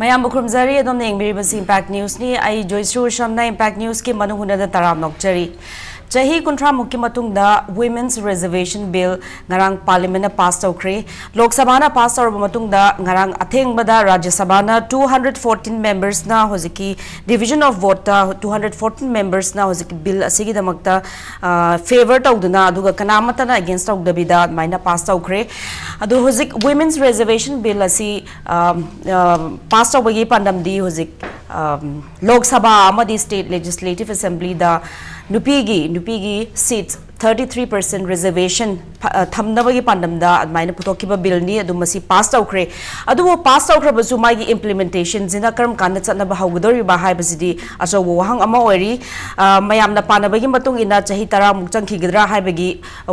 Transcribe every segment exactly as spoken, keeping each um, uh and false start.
ꯃꯌꯥꯝꯕꯨ ꯈꯨꯔꯨꯝꯖꯔꯤ꯫ ꯑꯗꯣꯝꯅ ꯌꯦꯡꯕꯤꯔꯤꯕꯁꯤ ꯏꯝꯄꯦꯛ ꯅ꯭ꯌꯨꯁꯅꯤ꯫ ꯑꯩ ꯖꯣꯏꯁ꯭ꯔꯤ ꯎꯁꯝꯅ ꯏꯝꯄꯦꯛ ꯅ꯭ꯌꯨꯁꯀꯤ ꯃꯅꯨꯡ ꯍꯨꯠꯅꯗ ꯇꯔꯥꯝ ꯅꯣꯛꯆꯔꯤ꯫ ꯆꯍꯤ ꯀꯨꯟꯊ꯭ꯔꯥ ꯃꯨꯛꯀꯤ ꯃꯇꯨꯡꯗ Women's Reservation Bill ꯉꯔꯥꯡ ꯄꯥꯔꯂꯤꯌꯥꯃꯦꯟꯅ ꯄꯥꯁ ꯇꯧꯈ꯭ꯔꯦ꯫ ꯂꯣꯛ ꯁꯚꯥꯅ ꯄꯥꯁ ꯇꯧꯔꯕ ꯃꯇꯨꯡꯗ ꯉꯔꯥꯡ ꯑꯊꯦꯡꯕꯗ ꯔꯥꯖ꯭ꯌ ꯁꯚꯥꯅ two hundred fourteen membersꯅ ꯍꯧꯖꯤꯛꯀꯤ division of voteꯇ two hundred fourteen membersꯅ ꯍꯧꯖꯤꯛꯀꯤ ꯕꯤꯜ ꯑꯁꯤꯒꯤꯗꯃꯛꯇ ꯐꯦꯚꯔ ꯇꯧꯗꯨꯅ, ꯑꯗꯨꯒ ꯀꯅꯥꯃꯠꯇꯅ ꯑꯦꯒꯦꯟꯁ ꯇꯧꯗꯕꯤꯗ ꯑꯗꯨꯃꯥꯏꯅ ꯄꯥꯁ ꯇꯧꯈ꯭ꯔꯦ꯫ ꯑꯗꯣ ꯍꯧꯖꯤꯛ Women's Reservation Bill ꯑꯁꯤ ꯄꯥꯁ ꯇꯧꯕꯒꯤ ꯄꯥꯟꯗꯝꯗꯤ ꯍꯧꯖꯤꯛ ꯂꯣꯛ ꯁꯚꯥ ꯑꯃꯗꯤ ꯁ꯭ꯇꯦꯠ ꯂꯦꯖꯤꯁꯂꯦꯇꯤꯚ ꯑꯦꯁꯦꯝꯕ꯭ꯂꯤꯗ ꯅꯨꯄꯤꯒꯤ ꯅꯨꯄꯤꯒꯤ ꯁꯤꯠ thirty three percent reservation ꯊꯝꯅꯕꯒꯤ ꯄꯥꯟꯗꯝꯗ ꯑꯗꯨꯃꯥꯏꯅ ꯄꯨꯊꯣꯛꯈꯤꯕ ꯕꯤꯜꯅꯤ꯫ ꯑꯗꯨ ꯃꯁꯤ ꯄꯥꯁ ꯇꯧꯈ꯭ꯔꯦ꯫ ꯑꯗꯨꯕꯨ ꯄꯥꯁ ꯇꯧꯈ꯭ꯔꯕꯁꯨ ꯃꯥꯒꯤ ꯏꯝꯄ꯭ꯂꯤꯃꯦꯟꯇꯦꯁꯟꯁꯤꯅ ꯀꯔꯝ ꯀꯥꯟꯗ ꯆꯠꯅꯕ ꯍꯧꯒꯗꯧꯔꯤꯕ ꯍꯥꯏꯕꯁꯤꯗꯤ ꯑꯆꯧꯕ ꯋꯥꯍꯪ ꯑꯃ ꯑꯣꯏꯔꯤ꯫ ꯃꯌꯥꯝꯅ ꯄꯥꯅꯕꯒꯤ ꯃꯇꯨꯡ ꯏꯟꯅ ꯆꯍꯤ ꯇꯔꯥꯃꯨꯛ ꯆꯪꯈꯤꯒꯗ꯭ꯔꯥ ꯍꯥꯏꯕꯒꯤ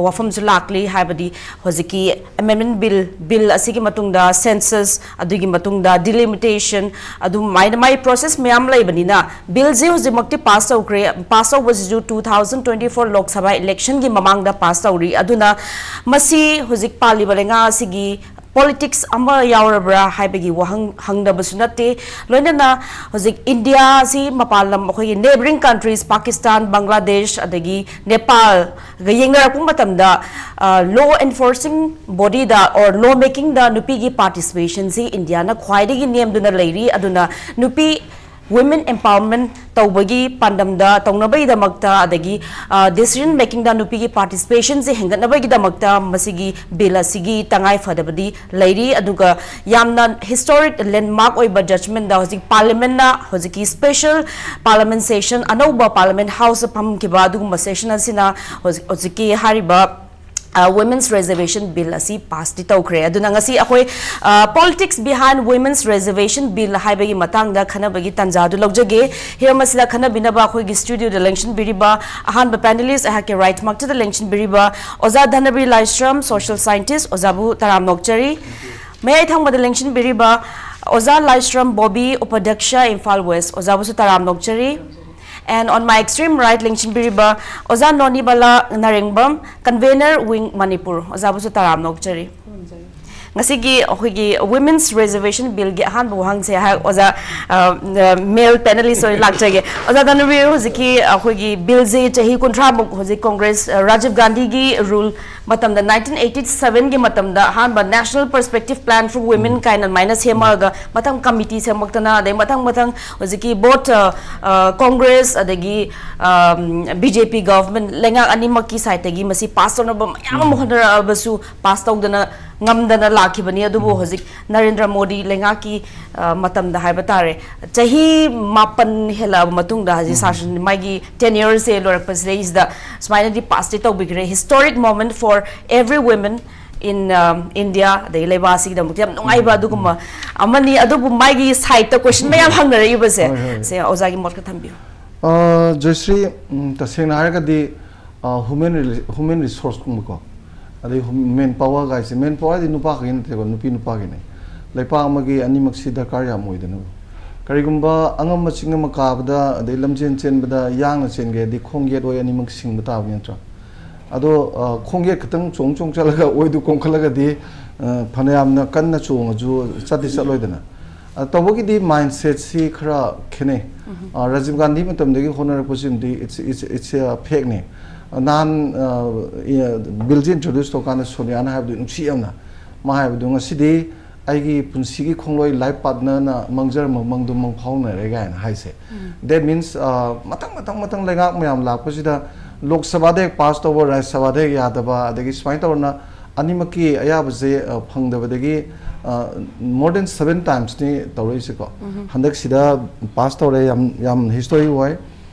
ꯋꯥꯐꯝꯁꯨ ꯂꯥꯛꯂꯤ꯫ ꯍꯥꯏꯕꯗꯤ ꯍꯧꯖꯤꯛꯀꯤ ꯑꯦꯃꯦꯟꯃꯦꯟ ꯕꯤꯜ ꯕꯤꯜ ꯑꯁꯤꯒꯤ ꯃꯇꯨꯡꯗ ꯁꯦꯟꯁꯁ, ꯑꯗꯨꯒꯤ ꯃꯇꯨꯡꯗ ꯗꯤꯂꯤꯃꯤꯇꯦꯁꯟ, ꯑꯗꯨꯃꯥꯏꯅ ꯃꯥꯏ ꯄ꯭ꯔꯣꯁꯦꯁ ꯃꯌꯥꯝ ꯂꯩꯕꯅꯤꯅ, ꯕꯤꯜꯁꯤ ꯍꯧꯖꯤꯛꯃꯛꯇꯤ ꯄꯥꯁ ꯇꯧꯈ꯭ꯔꯦ꯫ ꯄꯥꯁ ꯇꯧꯕꯁꯤꯁꯨ two thousand twenty four Lok Sabha ꯏꯂꯦꯛꯁꯟꯒꯤ ꯃꯃꯥꯡꯗ ꯄꯥꯁ ꯇꯧꯔꯤ꯫ ꯑꯗꯨꯅ ꯃꯁꯤ ꯍꯧꯖꯤꯛ ꯄꯥꯜꯂꯤꯕ ꯂꯩꯉꯥꯛ ꯑꯁꯤꯒꯤ ꯄꯣꯂꯤꯇꯤꯛꯁ ꯑꯃ ꯌꯥꯎꯔꯕ꯭ꯔꯥ ꯍꯥꯏꯕꯒꯤ ꯋꯥꯍꯪ ꯍꯪꯗꯕꯁꯨ ꯅꯠꯇꯦ꯫ ꯂꯣꯏꯅꯅ ꯍꯧꯖꯤꯛ ꯏꯟꯗꯤꯌꯥꯁꯤ ꯃꯄꯥꯟ ꯂꯝ, ꯑꯩꯈꯣꯏꯒꯤ ꯅꯦꯕꯔꯤꯡ ꯀꯟꯇ꯭ꯔꯤꯁ, ꯄꯥꯀꯤꯁꯇꯥꯟ, ꯕꯪꯒ꯭ꯂꯥꯗꯦꯁ, ꯑꯗꯒꯤ ꯅꯦꯄꯥꯜꯒ ꯌꯦꯡꯅꯔꯛꯄ ꯃꯇꯝꯗ, ꯂꯣ ꯑꯦꯟꯐꯣꯔꯁꯤꯡ ꯕꯣꯗꯤꯗ ꯑꯣꯔ ꯂꯣ ꯃꯦꯀꯤꯡꯗ ꯅꯨꯄꯤꯒꯤ ꯄꯥꯔꯇꯤꯁꯤꯄꯦꯁꯟꯁꯤ ꯏꯟꯗꯤꯌꯥꯅ ꯈ꯭ꯋꯥꯏꯗꯒꯤ ꯅꯦꯝꯗꯨꯅ ꯂꯩꯔꯤ꯫ ꯑꯗꯨꯅ ꯅꯨꯄꯤ ꯋꯤꯃꯦꯟ ꯑꯦꯝꯄꯥꯋꯔꯃꯦꯟ ꯇꯧꯕꯒꯤ ꯄꯥꯟꯗꯝꯗ ꯇꯧꯅꯕꯒꯤꯗꯃꯛꯇ, ꯑꯗꯒꯤ ꯗꯤꯁꯤꯖꯟ ꯃꯦꯀꯤꯡꯗ ꯅꯨꯄꯤꯒꯤ ꯄꯥꯔꯇꯤꯁꯤꯄꯦꯁꯟꯁꯤ ꯍꯦꯟꯒꯠꯅꯕꯒꯤꯗꯃꯛꯇ ꯃꯁꯤꯒꯤ ꯕꯤꯜ ꯑꯁꯤꯒꯤ ꯇꯉꯥꯏ ꯐꯗꯕꯗꯤ ꯂꯩꯔꯤ꯫ ꯑꯗꯨꯒ ꯌꯥꯝꯅ ꯍꯤꯁꯇꯣꯔꯤꯛ ꯂꯦꯟꯃꯥꯔꯛ ꯑꯣꯏꯕ ꯖꯖꯃꯦꯟꯗ ꯍꯧꯖꯤꯛ ꯄꯥꯔꯂꯤꯌꯥꯃꯦꯟꯅ ꯍꯧꯖꯤꯛꯀꯤ ꯁ꯭ꯄꯦꯁꯦꯜ ꯄꯥꯔꯂꯤꯌꯥꯃꯦꯟ ꯁꯦꯁꯟ, ꯑꯅꯧꯕ ꯄꯥꯔꯂꯤꯌꯥꯃꯦꯟ ꯍꯥꯎꯁꯇ ꯐꯝꯈꯤꯕ ꯑꯗꯨꯒꯨꯝꯕ ꯁꯦꯁꯟ ꯑꯁꯤꯅ ꯍꯧꯖꯤꯛ, ꯍꯧꯖꯤꯛꯀꯤ ꯍꯥꯏꯔꯤꯕ Women's Reservation Bill ꯑꯁꯤ ꯄꯥꯁꯇꯤ ꯇꯧꯈ꯭ꯔꯦ꯫ ꯑꯗꯨꯅ ꯉꯁꯤ ꯑꯩꯈꯣꯏ politics behind Women's Reservation Bill ꯍꯥꯏꯕꯒꯤ ꯃꯇꯥꯡꯗ ꯈꯟꯅꯕꯒꯤ ꯇꯥꯟꯖꯥꯗꯨ ꯂꯧꯖꯒꯦ꯫ ꯍꯤꯔꯝ ꯑꯁꯤꯗ ꯈꯟꯅꯕꯤꯅꯕ ꯑꯩꯈꯣꯏꯒꯤ ꯁ꯭ꯇꯨꯗꯤꯑꯣꯗ ꯂꯦꯡꯁꯤꯟꯕꯤꯔꯤꯕ ꯑꯍꯥꯟꯕ ꯄꯦꯅꯦꯂꯤꯁ, ꯑꯩꯍꯥꯛꯀꯤ ꯔꯥꯏꯠꯃꯛꯇꯗ ꯂꯦꯡꯁꯤꯟꯕꯤꯔꯤꯕ ꯑꯣꯖꯥ ꯙꯅꯕꯤꯔ ꯂꯥꯏꯁ꯭ꯔꯝ, ꯁꯣꯁꯤꯌꯦꯜ ꯁꯥꯏꯟꯇꯤꯁ, ꯑꯣꯖꯥꯕꯨ ꯇꯔꯥꯝ ꯅꯣꯛꯆꯔꯤ꯫ ꯃꯌꯥꯏ ꯊꯪꯕꯗ ꯂꯦꯡꯁꯤꯟꯕꯤꯔꯤꯕ ꯑꯣꯖꯥ ꯂꯥꯏꯁ꯭ꯔꯝ ꯕꯣꯕꯤ, ꯎꯄꯥꯙ꯭ꯌꯛꯁ, ꯏꯝꯐꯥꯜ ꯋꯦꯁ꯭ꯠ, ꯑꯣꯖꯥꯕꯨꯁꯨ ꯇꯔꯥꯝ ꯅꯣꯛꯆꯔꯤ꯫ And on my extreme right ꯂꯦꯡꯁꯤꯟꯕꯤꯔꯤꯕ ꯑꯣꯖꯥ ꯅꯣꯅꯤꯕꯂꯥ ꯅꯥꯔꯦꯡꯕꯝ, convener, wing Manipur, ꯑꯣꯖꯥꯕꯨꯁꯨ ꯇꯔꯥꯝ ꯅꯣꯛꯆꯔꯤ꯫ ꯉꯁꯤꯒꯤ ꯑꯩꯈꯣꯏꯒꯤ Women's Reservation Billꯒꯤ ꯑꯍꯥꯟꯕ ꯋꯥꯍꯪꯁꯦ ꯑꯩꯍꯥꯛ ꯑꯣꯖꯥ, ꯑ, male panelist ꯑꯣꯏꯅ ꯂꯥꯛꯆꯒꯦ꯫ ꯑꯣꯖꯥ ꯇꯅꯨꯕꯤꯔ, ꯍꯧꯖꯤꯛꯀꯤ ꯑꯩꯈꯣꯏꯒꯤ billꯁꯦ ꯆꯍꯤ ꯀꯨꯟꯊ꯭ꯔꯥꯃꯨꯛ ꯍꯧꯖꯤꯛ Congress, ꯑ, ꯔꯥꯖꯤꯕ ꯒꯥꯟꯙꯤꯒꯤ rule ꯃꯇꯝꯗ, nineteen eighty sevenꯒꯤ ꯃꯇꯝꯗ ꯑꯍꯥꯟꯕ National Perspective Plan for Women ꯀꯥꯏꯅ ꯑꯗꯨꯃꯥꯏꯅ ꯁꯦꯝꯃꯛꯑꯒ, ꯃꯊꯪ committee ꯁꯦꯝꯃꯛꯇꯅ, ꯑꯗꯩ ꯃꯊꯪ ꯃꯊꯪ ꯍꯧꯖꯤꯛꯀꯤ both, ꯑ, ꯑ, Congress ꯑꯗꯒꯤ, ꯑ, BJP government, ꯂꯩꯉꯥꯛ ꯑꯅꯤꯃꯛꯀꯤ sideꯇꯒꯤ ꯃꯁꯤ pass ꯇꯧꯅꯕ ꯃꯌꯥꯝ ꯑꯃ ꯍꯣꯠꯅꯔꯛꯑꯕꯁꯨ, pass ꯇꯧꯗꯅ ꯉꯝꯗꯅ ꯂꯥꯛꯈꯤꯕꯅꯤ꯫ ꯑꯗꯨꯕꯨ ꯍꯧꯖꯤꯛ ꯅꯔꯦꯟꯗ꯭ꯔ ꯃꯣꯗꯤ ꯂꯩꯉꯥꯛꯀꯤ, ꯑ, ꯃꯇꯝꯗ ꯍꯥꯏꯕ ꯇꯥꯔꯦ, ꯆꯍꯤ ꯃꯥꯄꯟ ꯍꯦꯜꯂꯛꯑꯕ ꯃꯇꯨꯡꯗ, ꯍꯧꯖꯤꯛ ꯁꯥꯁꯟ, ꯃꯥꯒꯤ tenureꯁꯦ ꯂꯣꯏꯔꯛꯄꯁꯤꯗꯩꯁꯤꯗ ꯁꯨꯃꯥꯏꯅꯗꯤ passꯇꯤ ꯇꯧꯕꯤꯈ꯭ꯔꯦ, historic moment for every women in, ꯑ, India, ꯑꯗꯒꯤ ꯂꯩꯕꯥꯛ ꯑꯁꯤꯒꯤꯗꯃꯛꯇ ꯌꯥꯝ ꯅꯨꯡꯉꯥꯏꯕ ꯑꯗꯨꯒꯨꯝꯕ ꯑꯃꯅꯤ꯫ ꯑꯗꯨꯕꯨ ꯃꯥꯒꯤ sideꯇ question ꯃꯌꯥꯝ ꯍꯪꯅꯔꯛꯏꯕꯁꯦ, ꯍꯣꯏ, ꯍꯣꯏ꯫ ꯁꯦ ꯑꯣꯖꯥꯒꯤ ꯃꯣꯠ ꯈꯔ ꯊꯝꯕꯤꯌꯨ꯫ ꯑ, ꯖꯣꯏꯁ꯭ꯔꯤ, ꯎꯝ, ꯇꯁꯦꯡꯅ ꯍꯥꯏꯔꯒꯗꯤ, ꯑ, human rela-, human resourceꯀꯨꯝꯕꯀꯣ, ꯑꯗꯩ ꯍꯨꯝ-, man powerꯒꯥꯏꯁꯦ, man power ꯍꯥꯏꯗꯤ ꯅꯨꯄꯥ ꯈꯛꯀꯤ ꯅꯠꯇꯦꯀꯣ, ꯅꯨꯄꯤ ꯅꯨꯄꯥꯒꯤꯅꯦ꯫ ꯂꯩꯄꯥꯛ ꯑꯃꯒꯤ ꯑꯅꯤꯃꯛꯁꯤ ꯗꯔꯀꯥꯔ ꯌꯥꯝ ꯑꯣꯏꯗꯅꯀꯣ꯫ ꯀꯔꯤꯒꯨꯝꯕ ꯑꯉꯝꯕ ꯆꯤꯡ ꯑꯃ ꯀꯥꯕꯗ, ꯑꯗꯩ ꯂꯝꯖꯦꯟ ꯆꯦꯟꯕꯗ ꯌꯥꯡꯅ ꯆꯦꯟꯒꯦ ꯍꯥꯏꯗꯤ ꯈꯣꯡ ꯌꯦꯠ ꯑꯣꯏ ꯑꯅꯤꯃꯛ ꯁꯤꯡꯕ ꯇꯥꯕꯅꯤ ꯅꯠꯇ꯭ꯔꯥ? ꯑꯗꯣ, ꯑ, ꯈꯣꯡ ꯌꯦꯠ ꯈꯛꯇꯪ ꯆꯣꯡ ꯆꯣꯡ ꯆꯠꯂꯒ ꯑꯣꯏꯗꯨ ꯀꯣꯝꯈꯠꯂꯒꯗꯤ, ꯑ, ꯐꯅꯌꯥꯝꯅ ꯀꯟꯅ ꯆꯣꯡꯉꯁꯨ ꯆꯠꯇꯤ ꯆꯠꯂꯣꯏꯗꯅ꯫ ꯑ, ꯇꯧꯕꯒꯤꯗꯤ mindsetꯁꯤ ꯈꯔ ꯈꯦꯠꯅꯩ꯫ ꯑ, ꯔꯥꯖꯤꯕ ꯒꯥꯟꯙꯤ ꯃꯇꯝꯗꯒꯤ ꯍꯣꯠꯅꯔꯛꯄꯁꯤꯃꯗꯤ it's, it's, it's a factꯅꯤ꯫ ꯑ, ꯅꯍꯥꯟ, ꯑ, ꯏ-, billꯁꯤ introduce ꯇꯧꯀꯥꯟꯗ ꯁꯣꯅꯤꯌꯥꯅ ꯍꯥꯏꯕꯗꯨ ꯅꯨꯡꯁꯤ ꯌꯥꯝꯅ꯫ ꯃꯥ ꯍꯥꯏꯕꯗꯨ, "ꯉꯁꯤꯗꯤ ꯑꯩꯒꯤ ꯄꯨꯟꯁꯤꯒꯤ ꯈꯣꯡꯂꯣꯏ life partnerꯅ ꯃꯪꯖꯔꯝꯕ ꯃꯪꯗꯨ ꯃꯪ ꯐꯥꯎꯅꯔꯦ" ꯀꯥꯏꯅ ꯍꯥꯏꯁꯦ꯫ That means, ꯑ, ꯃꯊꯪ, ꯃꯊꯪ, ꯃꯊꯪ ꯂꯩꯉꯥꯛ ꯃꯌꯥꯝ ꯂꯥꯛꯄꯁꯤꯗ ꯂꯣꯛ ꯁꯚꯥꯗ ꯍꯦꯛ pass ꯇꯧꯕ, ꯔꯥꯖ꯭ꯌ ꯁꯚꯥꯗ ꯍꯦꯛ ꯌꯥꯗꯕ, ꯑꯗꯒꯤ ꯁꯨꯃꯥꯏꯅ ꯇꯧꯗꯅ ꯑꯅꯤꯃꯛꯀꯤ ꯑꯌꯥꯕꯁꯦ, ꯑ, ꯐꯪꯗꯕꯗꯒꯤ, ꯑ, more than seven timesꯅꯤ ꯇꯧꯔꯛꯏꯁꯦꯀꯣ꯫ ꯍꯟꯗꯛꯁꯤꯗ pass ꯇꯧꯔꯦ, ꯌꯥꯝ, ꯌꯥꯝ history ꯑꯣꯏ꯫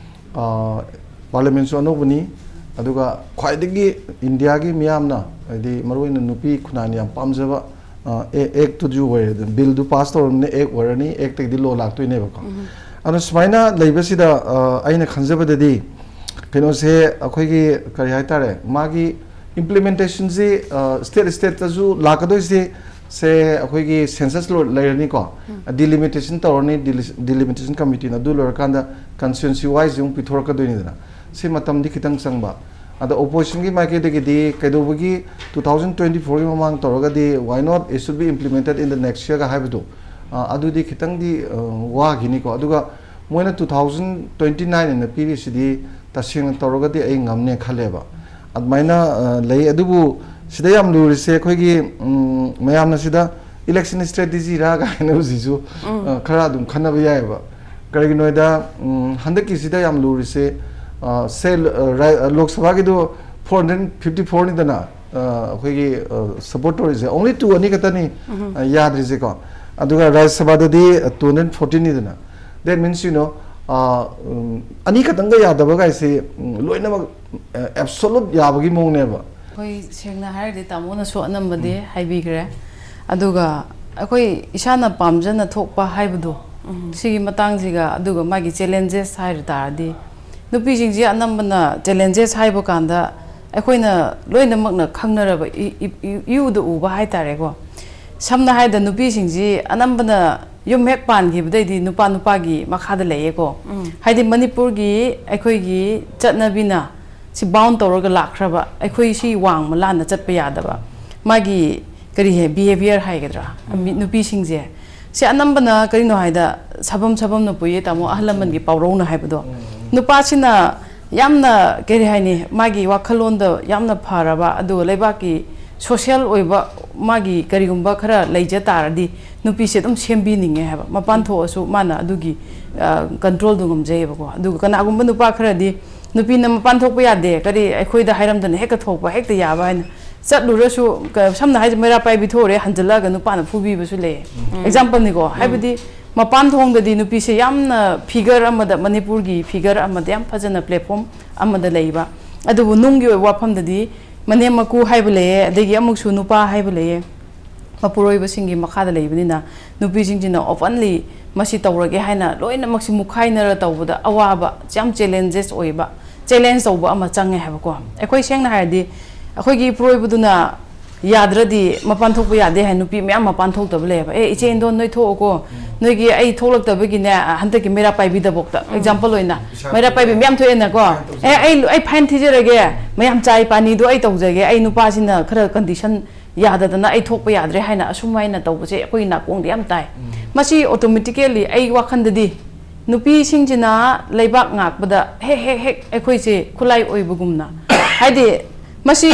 ꯑ, parliamentꯁꯨ ꯑꯅꯧꯕꯅꯤ, ꯑꯗꯨꯒ ꯈ꯭ꯋꯥꯏꯗꯒꯤ ꯏꯟꯗꯤꯌꯥꯒꯤ ꯃꯤꯌꯥꯝꯅ, ꯍꯥꯏꯗꯤ ꯃꯔꯨꯑꯣꯏꯅ ꯅꯨꯄꯤ ꯈꯨꯟꯅꯥꯏꯅ ꯌꯥꯝ ꯄꯥꯝꯖꯕ, ꯑ, ꯑꯦ-, actꯇꯨꯁꯨ ꯑꯣꯏꯔꯦ꯫ Billꯗꯨ pass ꯇꯧꯔꯕꯅꯤꯅ act ꯑꯣꯏꯔꯅꯤ, actꯇꯒꯤꯗꯤ law ꯂꯥꯛꯇꯣꯏꯅꯦꯕꯀꯣ꯫ ꯑꯗꯣ ꯁꯨꯃꯥꯏꯅ ꯂꯩꯕꯁꯤꯗ, ꯑ, ꯑꯩꯅ ꯈꯟꯖꯕꯗꯗꯤ ꯀꯩꯅꯣꯁꯦ ꯑꯩꯈꯣꯏꯒꯤ ꯀꯔꯤ ꯍꯥꯏꯇꯥꯔꯦ, ꯃꯥꯒꯤ implementationꯁꯤ, ꯑ, state stateꯇꯁꯨ ꯂꯥꯛꯀꯗꯣꯏꯁꯦ, ꯁꯦ ꯑꯩꯈꯣꯏꯒꯤ census ꯂꯣ-, ꯂꯩꯔꯅꯤꯀꯣ, delimitation ꯇꯧꯔꯅꯤ, deli-, delimitation committeeꯅ ꯑꯗꯨ ꯂꯣꯏꯔꯀꯥꯟꯗ constituency wise ꯑꯃꯨꯛ ꯄꯤꯊꯣꯔꯛꯀꯗꯣꯏꯅꯤꯗꯅ꯫ ꯁꯤ ꯃꯇꯝꯗꯤ ꯈꯤꯇꯪ ꯆꯪꯕ꯫ ꯑꯗ ꯑꯣꯄꯣꯖꯤꯁꯟꯒꯤ ꯃꯥꯏꯀꯩꯗꯒꯤꯗꯤ ꯀꯩꯗꯧꯕꯒꯤ two thousand twenty fourꯒꯤ ꯃꯃꯥꯡ ꯇꯧꯔꯒꯗꯤ why not it should be implemented in the next yearꯒ ꯍꯥꯏꯕꯗꯣ, ꯑ, ꯑꯗꯨꯗꯤ ꯈꯤꯇꯪꯗꯤ, ꯑ, ꯋꯥꯈꯤꯅꯤꯀꯣ꯫ ꯑꯗꯨꯒ ꯃꯣꯏꯅ two thousand twenty nine ꯑꯅ ꯄꯤꯔꯤꯁꯤꯗꯤ ꯇꯁꯦꯡꯅ ꯇꯧꯔꯒꯗꯤ ꯑꯩ ꯉꯝꯅꯦ ꯈꯜꯂꯦꯕ꯫ ꯑꯗꯨꯃꯥꯏꯅ, ꯑ, ꯂꯩ꯫ ꯑꯗꯨꯕꯨ ꯁꯤꯗ ꯌꯥꯝ ꯂꯨꯔꯤꯁꯦ ꯑꯩꯈꯣꯏꯒꯤ, ꯎꯝ, ꯃꯌꯥꯝꯅ ꯁꯤꯗ election strategyꯔꯥ ꯀꯥꯏꯅ ꯍꯧꯖꯤꯛꯁꯨ, ꯑ, ꯈꯔ ꯑꯗꯨꯝ ꯈꯟꯅꯕ ꯌꯥꯏꯑꯕ꯫ ꯀꯔꯤꯒꯤꯅꯣ ꯍꯥꯏꯗ, ꯎꯝ, ꯍꯟꯗꯛꯀꯤꯁꯤꯗ ꯌꯥꯝ ꯂꯨꯔꯤꯁꯦ, ꯑ, ꯁꯦ, ꯑ, ꯔꯥꯏ-, ꯑ, ꯂꯣꯛ ꯁꯚꯥꯒꯤꯗꯣ four hundred fifty fourꯅꯤꯗꯅ, ꯑ, ꯑꯩꯈꯣꯏꯒꯤ, ꯑ, ꯁꯞꯄꯣꯔꯠ ꯇꯧꯔꯤꯁꯦ꯫ Only two ꯑꯅꯤ ꯈꯛꯇꯅꯤ, ꯑ, ꯌꯥꯗ꯭ꯔꯤꯁꯦꯀꯣ꯫ ꯑꯗꯨꯒ ꯔꯥꯖ꯭ꯌ ꯁꯚꯥꯗꯗꯤ, ꯑ, two hundred fourteenꯅꯤꯗꯅ꯫ That means, you know, ꯑ, ꯎꯝ, ꯑꯅꯤ ꯈꯛꯇꯪꯒ ꯌꯥꯗꯕ ꯀꯥꯏꯁꯦ, ꯎꯝ, ꯂꯣꯏꯅꯃꯛ, ꯑ, absolute ꯌꯥꯕꯒꯤ ꯃꯑꯣꯡꯅꯦꯕ꯫ ꯑꯩꯈꯣꯏ ꯁꯦꯡꯅ ꯍꯥꯏꯔꯗꯤ ꯇꯥꯃꯣꯅꯁꯨ ꯑꯅꯝꯕꯗꯤ ꯍꯥꯏꯕꯤꯈ꯭ꯔꯦ꯫ ꯑꯗꯨꯒ ꯑꯩꯈꯣꯏ ꯏꯁꯥꯅ ꯄꯥꯝꯖꯅ ꯊꯣꯛꯄ ꯍꯥꯏꯕꯗꯣ, ꯁꯤꯒꯤ ꯃꯇꯥꯡꯁꯤꯒ ꯑꯗꯨꯒ ꯃꯥꯒꯤ challenges ꯍꯥꯏꯔ ꯇꯥꯔꯗꯤ, ꯅꯨꯄꯤꯁꯤꯡꯁꯤ ꯑꯅꯝꯕꯅ challenges ꯍꯥꯏꯕ ꯀꯥꯟꯗ ꯑꯩꯈꯣꯏꯅ ꯂꯣꯏꯅꯃꯛꯅ ꯈꯪꯅꯔꯕ ꯏ-, ꯏ-, ꯏ-, ꯏꯎꯗ ꯎꯕ ꯍꯥꯏꯇꯥꯔꯦꯀꯣ꯫ ꯁꯝꯅ ꯍꯥꯏꯔꯕꯗ ꯅꯨꯄꯤꯁꯤꯡꯁꯤ ꯑꯅꯝꯕꯅ ꯌꯨꯝ ꯍꯦꯛ ꯄꯥꯟꯈꯤꯕꯗꯩꯗꯤ ꯅꯨꯄꯥ ꯅꯨꯄꯥꯒꯤ ꯃꯈꯥꯗ ꯂꯩꯌꯦꯀꯣ꯫ ꯍꯥꯏꯗꯤ ꯃꯅꯤꯄꯨꯔꯒꯤ ꯑꯩꯈꯣꯏꯒꯤ ꯆꯠꯅꯕꯤꯅ ꯁꯤ bound ꯇꯧꯔꯒ ꯂꯥꯛꯈ꯭ꯔꯕ, ꯑꯩꯈꯣꯏ ꯁꯤ ꯋꯥꯡꯃ ꯂꯥꯟꯅ ꯆꯠꯄ ꯌꯥꯗꯕ, ꯃꯥꯒꯤ ꯀꯔꯤ ꯍꯥꯏ, behaviour ꯍꯥꯏꯒꯗ꯭ꯔꯥ, ꯃꯤ-, ꯅꯨꯄꯤꯁꯤꯡꯁꯦ꯫ ꯁꯤ ꯑꯅꯝꯕꯅ ꯀꯔꯤꯅꯣ ꯍꯥꯏꯗ, ꯁꯥꯐꯝ ꯁꯥꯐꯝꯅ ꯄꯨꯏꯌꯦ ꯇꯥꯃꯣ, ꯑꯍꯜ ꯂꯃꯟꯒꯤ ꯄꯥꯎꯔꯧꯅ ꯍꯥꯏꯕꯗꯣ꯫ ꯅꯨꯄꯥꯁꯤꯅ ꯌꯥꯝꯅ ꯀꯔꯤ ꯍꯥꯏꯅꯤ, ꯃꯥꯒꯤ ꯋꯥꯈꯜꯂꯣꯟꯗ ꯌꯥꯝꯅ ꯐꯔꯕ, ꯑꯗꯨꯒ ꯂꯩꯕꯥꯛꯀꯤ social ꯑꯣꯏꯕ ꯃꯥꯒꯤ ꯀꯔꯤꯒꯨꯝꯕ ꯈꯔ ꯂꯩꯖ ꯇꯥꯔꯗꯤ ꯅꯨꯄꯤꯁꯦ ꯑꯗꯨꯝ ꯁꯦꯝꯕꯤꯅꯤꯡꯉꯦ ꯍꯥꯏꯕ꯫ ꯃꯄꯥꯟ ꯊꯣꯛꯑꯁꯨ ꯃꯥꯅ ꯑꯗꯨꯒꯤ, ꯑ, controlꯗꯣ ꯉꯝꯖꯩꯌꯦꯕꯀꯣ꯫ ꯑꯗꯨꯒ ꯀꯅꯥꯒꯨꯝꯕ ꯅꯨꯄꯥ ꯈꯔꯗꯤ ꯅꯨꯄꯤꯅ ꯃꯄꯥꯟ ꯊꯣꯛꯄ ꯌꯥꯗꯦ, ꯀꯔꯤ ꯑꯩꯈꯣꯏꯗ ꯍꯥꯏꯔꯝꯗꯅ ꯍꯦꯛꯇ ꯊꯣꯛꯄ, ꯍꯦꯛꯇ ꯌꯥꯕ ꯍꯥꯏꯅ ꯆꯠꯂꯨꯔꯁꯨ, ꯀ-, ꯁꯝꯅ ꯍꯥꯏꯁꯦ ꯃꯩꯔꯥ ꯄꯥꯏꯕꯤ ꯊꯣꯛꯎꯔꯦ, ꯍꯟꯖꯤꯜꯂꯛꯑꯒ ꯅꯨꯄꯥꯅ ꯐꯨꯕꯤꯕꯁꯨ ꯂꯩꯌꯦ꯫ Exampleꯅꯤꯀꯣ, ꯍꯥꯏꯕꯗꯤ ꯃꯄꯥꯟ ꯊꯣꯡꯗꯗꯤ ꯅꯨꯄꯤꯁꯦ ꯌꯥꯝꯅ figure ꯑꯃꯗ, ꯃꯅꯤꯄꯨꯔꯒꯤ figure ꯑꯃꯗ ꯌꯥꯝ ꯐꯖꯅ platform ꯑꯃꯗ ꯂꯩꯕ, ꯑꯗꯨꯕꯨ ꯅꯨꯡꯒꯤ ꯑꯣꯏꯕ ꯋꯥꯐꯝꯗꯗꯤ ꯃꯅꯦꯝ ꯃꯀꯨ ꯍꯥꯏꯕ ꯂꯩꯌꯦ, ꯑꯗꯒꯤ ꯑꯃꯨꯛꯁꯨ ꯅꯨꯄꯥ ꯍꯥꯏꯕ ꯂꯩꯌꯦ꯫ ꯃꯄꯨꯔꯣꯏꯕꯁꯤꯡꯒꯤ ꯃꯈꯥꯗ ꯂꯩꯕꯅꯤꯅ ꯅꯨꯄꯤꯁꯤꯡꯁꯤꯅ openly ꯃꯁꯤ ꯇꯧꯔꯒꯦ ꯍꯥꯏꯅ ꯂꯣꯏꯅꯃꯛꯁꯤ ꯃꯨꯛꯈꯥꯏꯅꯔ ꯇꯧꯕꯗ ꯑꯋꯥꯕ, ꯌꯥꯝ challenges ꯑꯣꯏꯕ, challenge ꯇꯧꯕ ꯑꯃ ꯆꯪꯉꯦ ꯍꯥꯏꯕꯀꯣ꯫ ꯑꯩꯈꯣꯏ ꯁꯦꯡꯅ ꯍꯥꯏꯔꯗꯤ ꯑꯩꯈꯣꯏꯒꯤ ꯏꯄꯨꯔꯣꯏꯕꯗꯨꯅ ꯌꯥꯗ꯭ꯔꯗꯤ ꯃꯄꯥꯟ ꯊꯣꯛꯄ ꯌꯥꯗꯦ ꯍꯥꯏ ꯅꯨꯄꯤ ꯃꯌꯥꯝ ꯃꯄꯥꯟ ꯊꯣꯛꯇꯕ ꯂꯩꯌꯦꯕ꯫ "ꯑꯦ, ꯏꯆꯦ ꯏꯟꯗꯣꯟ, ꯅꯣꯏ ꯊꯣꯛꯑꯣꯀꯣ, ꯅꯣꯏꯒꯤ ꯑꯩ ꯊꯣꯛꯂꯛꯇꯕꯒꯤꯅꯦ, ꯍꯟꯗꯛꯀꯤ ꯃꯩꯔꯥ ꯄꯥꯏꯕꯤꯗꯐꯥꯎꯗ", ꯑꯦꯛꯖꯥꯝꯄꯜ ꯑꯣꯏꯅ, ꯃꯩꯔꯥ ꯄꯥꯏꯕꯤ ꯃꯌꯥꯝ ꯊꯣꯛꯑꯦꯅꯀꯣ꯫ "ꯑꯦ, ꯑꯩ, ꯑꯩ ꯐꯥꯏꯟ ꯊꯤꯖꯔꯒꯦ, ꯃꯌꯥꯝ ꯆꯥꯏ ꯄꯥꯅꯤꯗꯣ ꯑꯩ ꯇꯧꯖꯒꯦ, ꯑꯩ ꯅꯨꯄꯥꯁꯤꯅ ꯈꯔ ꯀꯟꯗꯤꯁꯟ ꯌꯥꯗꯗꯅ ꯑꯩ ꯊꯣꯛꯄ ꯌꯥꯗ꯭ꯔꯦ" ꯍꯥꯏꯅ ꯑꯁꯨꯃꯥꯏꯅ ꯇꯧꯕꯁꯦ ꯑꯩꯈꯣꯏ ꯅꯥꯀꯣꯡꯗ ꯌꯥꯝ ꯇꯥꯏ꯫ ꯃꯁꯤ ꯑꯣꯇꯣꯃꯦꯇꯤꯀꯦꯜꯂꯤ ꯑꯩ ꯋꯥꯈꯜꯗꯗꯤ ꯅꯨꯄꯤꯁꯤꯡꯁꯤꯅ ꯂꯩꯕꯥꯛ ꯉꯥꯛꯄꯗ ꯍꯦꯛ ꯍꯦꯛ ꯍꯦꯛ ꯑꯩꯈꯣꯏꯁꯦ ꯈꯨꯠꯂꯥꯏ ꯑꯣꯏꯕꯒꯨꯝꯅ, ꯍꯥꯏꯗꯤ, ꯃꯁꯤ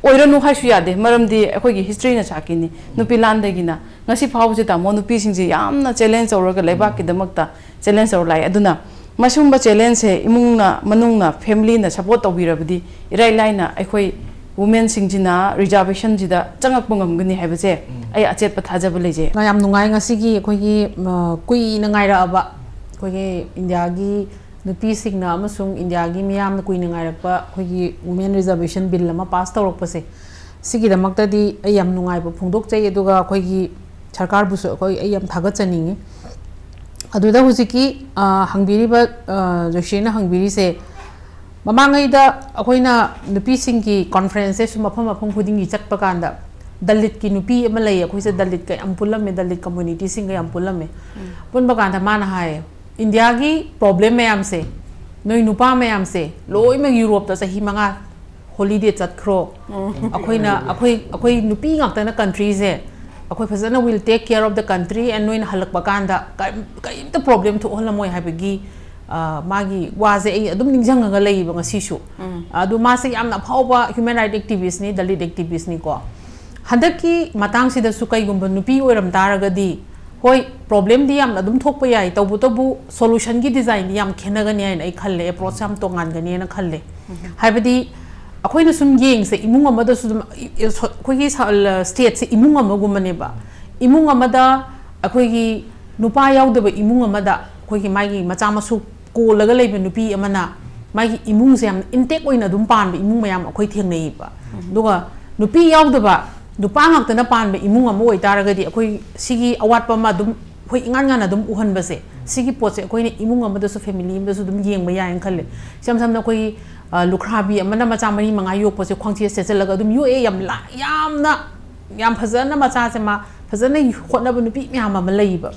ꯑꯣꯏꯔꯅꯨ ꯍꯥꯏꯁꯨ ꯌꯥꯗꯦ, ꯃꯔꯝꯗꯤ ꯑꯩꯈꯣꯏꯒꯤ ꯍꯤꯁꯇ꯭ꯔꯤꯅ ꯁꯥꯈꯤꯅꯤ꯫ ꯅꯨꯄꯤ ꯂꯥꯟꯗꯒꯤꯅ ꯉꯁꯤ ꯐꯥꯎꯕꯁꯦ, ꯇꯥꯃꯣ, ꯅꯨꯄꯤꯁꯤꯡꯁꯦ ꯌꯥꯝꯅ ꯆꯦꯂꯦꯟꯖ ꯇꯧꯔꯒ ꯂꯩꯕꯥꯛꯀꯤꯗꯃꯛꯇ ꯆꯦꯂꯦꯟꯖ ꯇꯧꯔ ꯂꯥꯛꯑꯦ꯫ ꯑꯗꯨꯅ ꯃꯁꯤꯒꯨꯝꯕ ꯆꯦꯂꯦꯟꯖꯁꯦ ꯏꯃꯨꯡꯅ, ꯃꯅꯨꯡꯅ, ꯐꯦꯃꯤꯂꯤꯅ ꯁꯞꯄꯣꯔꯠ ꯇꯧꯕꯤꯔꯕꯗꯤ ꯏꯔꯥꯏ ꯂꯥꯏꯅ ꯑꯩꯈꯣꯏ ꯋꯨꯃꯦꯟꯁꯤꯡꯁꯤꯅ ꯔꯤꯖꯥꯔꯕꯦꯁꯟꯁꯤꯗ ꯆꯪꯉꯛꯄ ꯉꯝꯒꯅꯤ ꯍꯥꯏꯕꯁꯦ ꯑꯩ ꯑꯆꯦꯠꯄ ꯊꯥꯖꯕ ꯂꯩꯖꯩ꯫ ꯌꯥꯝ ꯅꯨꯡꯉꯥꯏ ꯉꯁꯤꯒꯤ ꯑꯩꯈꯣꯏꯒꯤ, ꯑ, ꯀꯨꯏꯅ ꯉꯥꯏꯔꯛꯑꯕ ꯑꯩꯈꯣꯏꯒꯤ ꯏꯟꯗꯤꯌꯥꯒꯤ ꯅꯨꯄꯤꯁꯤꯡꯅ ꯑꯃꯁꯨꯡ ꯏꯟꯗꯤꯌꯥꯒꯤ ꯃꯤꯌꯥꯝꯅ ꯀꯨꯏꯅ ꯉꯥꯏꯔꯛꯄ ꯑꯩꯈꯣꯏꯒꯤ ꯋꯨꯃꯦꯟ ꯔꯤꯖꯥꯔꯕꯦꯁꯟ ꯕꯤꯜ ꯑꯃ ꯄꯥꯁ ꯇꯧꯔꯛꯄꯁꯦ, ꯁꯤꯒꯤꯗꯃꯛꯇꯗꯤ ꯑꯩ ꯌꯥꯝ ꯅꯨꯡꯉꯥꯏꯕ ꯐꯣꯡꯗꯣꯛꯆꯩ꯫ ꯑꯗꯨꯒ ꯑꯩꯈꯣꯏꯒꯤ ꯁꯔꯀꯥꯔꯕꯨꯁꯨ ꯑꯩꯈꯣꯏ, ꯑꯩ ꯌꯥꯝ ꯊꯥꯒꯠꯆꯅꯤꯡꯉꯤ꯫ ꯑꯗꯨꯗ ꯍꯧꯖꯤꯛꯀꯤ, ꯑ, ꯍꯪꯕꯤꯔꯤꯕ, ꯑ, ꯖꯣꯏꯁ꯭ꯔꯤꯅ ꯍꯪꯕꯤꯔꯤꯁꯦ, ꯃꯃꯥꯡꯉꯩꯗ ꯑꯩꯈꯣꯏꯅ ꯅꯨꯄꯤꯁꯤꯡꯒꯤ ꯀꯣꯟꯐ꯭ꯔꯦꯟꯁꯁꯦ ꯁꯨꯝ ꯃꯐꯝ ꯃꯐꯝ ꯈꯨꯗꯤꯡꯒꯤ ꯆꯠꯄ ꯀꯥꯟꯗ, ꯗꯂꯤꯠꯀꯤ ꯅꯨꯄꯤ ꯑꯃ ꯂꯩꯌꯦ, ꯑꯩꯈꯣꯏꯁꯦ ꯗꯂꯤꯠꯀ ꯌꯥꯝ ꯄꯨꯜꯂꯝꯃꯦ, ꯗꯂꯤꯠ ꯀꯝꯃꯨꯅꯤꯇꯤꯁꯤꯡꯒ ꯌꯥꯝ ꯄꯨꯜꯂꯝꯃꯦ꯫ ꯄꯨꯟꯕ ꯀꯥꯟꯗ ꯃꯥꯅ ꯍꯥꯏꯌꯦ, "ꯏꯟꯗꯤꯌꯥꯒꯤ ꯄ꯭ꯔꯣꯕ꯭ꯂꯦꯝ ꯃꯌꯥꯝꯁꯦ, ꯅꯣꯏ ꯅꯨꯄꯥ ꯃꯌꯥꯝꯁꯦ ꯂꯣꯏꯅꯃꯛ ꯌꯨꯔꯣꯞꯇ ꯆꯍꯤ ꯃꯉꯥ ꯍꯣꯂꯤꯗꯦ ꯆꯠꯈ꯭ꯔꯣ꯫ ꯑꯩꯈꯣꯏꯅ, ꯑꯩꯈꯣꯏ, ꯑꯩꯈꯣꯏ ꯅꯨꯄꯤ ꯉꯥꯛꯇꯅ ꯀꯟꯇ꯭ꯔꯤꯁꯦ, ꯑꯩꯈꯣꯏ ꯐꯖꯅ will take care of the country and ꯅꯣꯏꯅ ꯍꯜꯂꯛꯄ ꯀꯥꯟꯗ ꯀꯔꯤꯝ-, ꯀꯔꯤꯝꯇ ꯄ꯭ꯔꯣꯕ꯭ꯂꯦꯝ ꯊꯣꯛꯍꯜꯂꯝꯃꯣꯏ" ꯍꯥꯏꯕꯒꯤ, ꯑ, ꯃꯥꯒꯤ ꯋꯥꯁꯦ ꯑꯩ ꯑꯗꯨꯝ ꯅꯤꯡꯁꯤꯡꯉꯒ ꯂꯩꯌꯦꯕ ꯉꯁꯤꯁꯨ꯫ ꯑꯗꯨ ꯃꯥꯁꯦ ꯌꯥꯝꯅ ꯑꯐꯥꯎꯕ human right activistꯅꯤ, ꯗꯂꯤꯠ activistꯅꯤꯀꯣ꯫ ꯍꯟꯗꯛꯀꯤ ꯃꯇꯥꯡꯁꯤꯗꯁꯨ ꯀꯩꯒꯨꯝꯕ ꯅꯨꯄꯤ ꯑꯣꯏꯔꯝ ꯇꯥꯔꯒꯗꯤ, ꯍꯣꯏ, ꯄ꯭ꯔꯣꯕ꯭ꯂꯦꯝꯗꯤ ꯌꯥꯝꯅ ꯑꯗꯨꯝ ꯊꯣꯛꯄ ꯌꯥꯏ, ꯇꯧꯕꯇꯕꯨ solutionꯒꯤ designꯗꯤ ꯌꯥꯝ ꯈꯦꯠꯅꯒꯅꯤ ꯍꯥꯏꯅ ꯑꯩ ꯈꯜꯂꯦ, approach ꯌꯥꯝ ꯇꯣꯉꯥꯟꯒꯅꯤꯅ ꯈꯜꯂꯦ꯫ ꯍꯥꯏꯕꯗꯤ ꯑꯩꯈꯣꯏꯅ ꯁꯨꯝ ꯌꯦꯡꯁꯦ, ꯏꯃꯨꯡ ꯑꯃꯗꯁꯨ ꯑꯗꯨꯝ, ꯏ-, ꯏ-, ꯁꯣ-, ꯑꯩꯈꯣꯏꯒꯤ ꯁ-, ꯂ-, stateꯁꯦ ꯏꯃꯨꯡ ꯑꯃꯒꯨꯝꯕꯅꯦꯕ꯫ ꯏꯃꯨꯡ ꯑꯃꯗ ꯑꯩꯈꯣꯏꯒꯤ ꯅꯨꯄꯥ ꯌꯥꯎꯗꯕ ꯏꯃꯨꯡ ꯑꯃꯗ ꯑꯩꯈꯣꯏꯒꯤ ꯃꯥꯒꯤ ꯃꯆꯥ ꯃꯁꯨ ꯀꯣꯜꯂꯒ ꯂꯩꯕ ꯅꯨꯄꯤ ꯑꯃꯅ ꯃꯥꯒꯤ ꯏꯃꯨꯡꯁꯦ ꯌꯥꯝ intact ꯑꯣꯏꯅ ꯑꯗꯨꯝ ꯄꯥꯟꯕ ꯏꯃꯨꯡ ꯃꯌꯥꯝ ꯑꯩꯈꯣꯏ ꯊꯦꯡꯅꯩꯌꯦꯕ꯫ ꯑꯗꯨꯒ ꯅꯨꯄꯤ ꯌꯥꯎꯗꯕ, ꯅꯨꯄꯥ ꯉꯥꯛꯇꯅ ꯄꯥꯟꯕ ꯏꯃꯨꯡ ꯑꯃ ꯑꯣꯏꯇꯥꯔꯒꯗꯤ ꯑꯩꯈꯣꯏ ꯁꯤꯒꯤ ꯑꯋꯥꯠꯄ ꯑꯃ ꯑꯗꯨꯝ ꯑꯩꯈꯣꯏ ꯏꯉꯥꯟ ꯉꯥꯟꯅ ꯑꯗꯨꯝ ꯎꯍꯟꯕꯁꯦ, ꯁꯤꯒꯤ ꯄꯣꯠꯁꯦ ꯑꯩꯈꯣꯏꯅ ꯏꯃꯨꯡ ꯑꯃꯗꯁꯨ, ꯐꯦꯃꯤꯂꯤ ꯑꯃꯗꯁꯨ ꯑꯗꯨꯝ ꯌꯦꯡꯕ ꯌꯥꯏꯅ ꯈꯜꯂꯦ꯫ ꯏꯁꯝ ꯁꯝꯅ ꯑꯩꯈꯣꯏꯒꯤ, ꯑ, ꯂꯨꯈ꯭ꯔꯥꯕꯤ ꯑꯃꯅ ꯃꯆꯥ ꯃꯔꯤ ꯃꯉꯥ ꯌꯣꯛꯄꯁꯦ ꯈ꯭ꯋꯥꯡꯆꯦꯠ ꯁꯦꯠꯆꯜꯂꯒ ꯑꯗꯨꯝ ꯌꯣꯛꯑꯦ꯫ ꯌꯥꯝ ꯂꯥ-, ꯌꯥꯝꯅ, ꯌꯥꯝ ꯐꯖꯅ ꯃꯆꯥꯁꯦ ꯃꯥ ꯐꯖꯅ ꯍꯣꯠꯅꯕ ꯅꯨꯄꯤ ꯃꯌꯥꯝ ꯑꯃ ꯂꯩꯌꯦꯕ꯫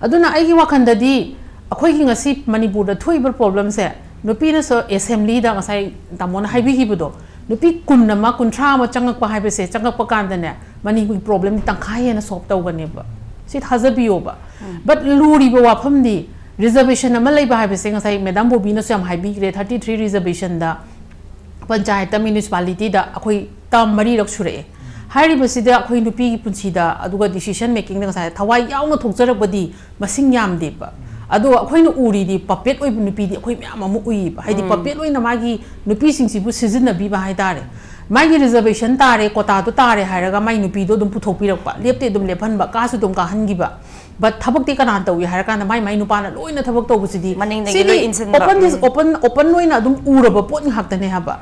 ꯑꯗꯨꯅ ꯑꯩꯒꯤ ꯋꯥꯈꯜꯗꯗꯤ ꯑꯩꯈꯣꯏꯒꯤ ꯉꯁꯤ ꯃꯅꯤꯄꯨꯔꯗ ꯊꯣꯛꯏꯕ ꯄ꯭ꯔꯣꯕ꯭ꯂꯦꯝꯁꯦ, ꯅꯨꯄꯤꯅꯁꯨ ꯑꯦꯁꯦꯝꯕ꯭ꯂꯤꯗ ꯉꯁꯥꯏ ꯇꯥꯃꯣꯅ ꯍꯥꯏꯕꯤꯈꯤꯕꯗꯣ, ꯅꯨꯄꯤ ꯀꯨꯟ ꯑꯃ, ꯀꯨꯟꯊ꯭ꯔꯥ ꯑꯃ ꯆꯪꯉꯛꯄ ꯍꯥꯏꯕꯁꯦ, ꯆꯪꯉꯛꯄ ꯀꯥꯟꯗꯅꯦ, ꯃꯅꯤꯄꯨꯔꯒꯤ ꯄ꯭ꯔꯣꯕ꯭ꯂꯦꯝ ꯇꯪꯈꯥꯏ ꯍꯦꯟꯅ ꯁꯣꯜꯕ ꯇꯧꯒꯅꯦꯕ꯫ ꯁꯤ ꯊꯥꯖꯕꯤꯌꯣꯕ꯫ ꯕꯠ ꯂꯨꯔꯤꯕ ꯋꯥꯐꯝꯗꯤ, ꯔꯤꯖꯔꯕꯦꯁꯟ ꯑꯃ ꯂꯩꯕ ꯍꯥꯏꯕꯁꯦ, ꯉꯁꯥꯏ ꯃꯦꯗꯥꯝ ꯕꯣꯕꯤꯅꯁꯨ ꯌꯥꯝ ꯍꯥꯏꯕꯤꯈ꯭ꯔꯦ, ꯊꯥꯔꯇꯤ ꯊ꯭ꯔꯤ ꯔꯤꯖꯔꯕꯦꯁꯟꯗ ꯄꯟꯆꯥꯌꯠꯇ, ꯃ꯭ꯌꯨꯅꯤꯁꯤꯄꯥꯂꯤꯇꯤꯗ ꯑꯩꯈꯣꯏ ꯇꯔꯝ ꯃꯔꯤꯔꯛ ꯁꯨꯔꯛꯑꯦ꯫ ꯍꯥꯏꯔꯤꯕꯁꯤꯗ ꯑꯩꯈꯣꯏ ꯅꯨꯄꯤꯒꯤ ꯄꯨꯟꯁꯤꯗ, ꯑꯗꯨꯒ ꯗꯤꯁꯤꯖꯟ ꯃꯦꯀꯤꯡꯗ ꯉꯁꯥꯏ ꯊꯋꯥꯏ ꯌꯥꯎꯅ ꯊꯣꯛꯆꯔꯛꯄꯗꯤ ꯃꯁꯤꯡ ꯌꯥꯝꯗꯦꯕ꯫ ꯑꯗꯣ ꯑꯩꯈꯣꯏꯅ ꯎꯔꯤꯗꯤ ꯄꯄꯦꯠ ꯑꯣꯏꯕ ꯅꯨꯄꯤꯗꯤ ꯑꯩꯈꯣꯏ ꯃꯌꯥꯝ ꯑꯃ ꯎꯏꯌꯦꯕ꯫ ꯍꯥꯏꯗꯤ ꯄꯄꯦꯠ ꯑꯣꯏꯅ ꯃꯥꯒꯤ ꯅꯨꯄꯤꯁꯤꯡꯁꯤꯕꯨ ꯁꯤꯖꯤꯟꯅꯕꯤꯕ ꯍꯥꯏꯇꯥꯔꯦ꯫ ꯃꯥꯒꯤ ꯔꯤꯖꯔꯕꯦꯁꯟ ꯇꯥꯔꯦ, ꯀꯣꯇꯥꯗꯣ ꯇꯥꯔꯦ ꯍꯥꯏꯔꯒ ꯃꯥꯏ ꯅꯨꯄꯤꯗꯣ ꯑꯗꯨꯝ ꯄꯨꯊꯣꯛꯄꯤꯔꯛꯄ, ꯂꯦꯞꯇꯦ ꯑꯗꯨꯝ ꯂꯦꯞꯍꯟꯕ, ꯀꯥꯁꯨ ꯑꯗꯨꯝ ꯀꯥꯍꯟꯈꯤꯕ꯫ ꯕꯠ ꯊꯕꯛꯇꯤ ꯀꯅꯥꯅ ꯇꯧꯏ ꯍꯥꯏꯔꯀꯥꯟꯗ ꯃꯥꯏ ꯃꯥꯏ ꯅꯨꯄꯥꯅ ꯂꯣꯏꯅ ꯊꯕꯛ ꯇꯧꯕꯁꯤꯗꯤ, ꯃꯅꯤꯡꯗꯒꯤ ꯁꯤꯗꯤ ꯂꯣꯏ ꯏꯟꯁꯤꯟꯕ꯫ open, open, open ꯑꯣꯏꯅ ꯑꯗꯨꯝ ꯎꯔꯕ ꯄꯣꯠ ꯉꯥꯛꯇꯅꯦ ꯍꯥꯏꯕ꯫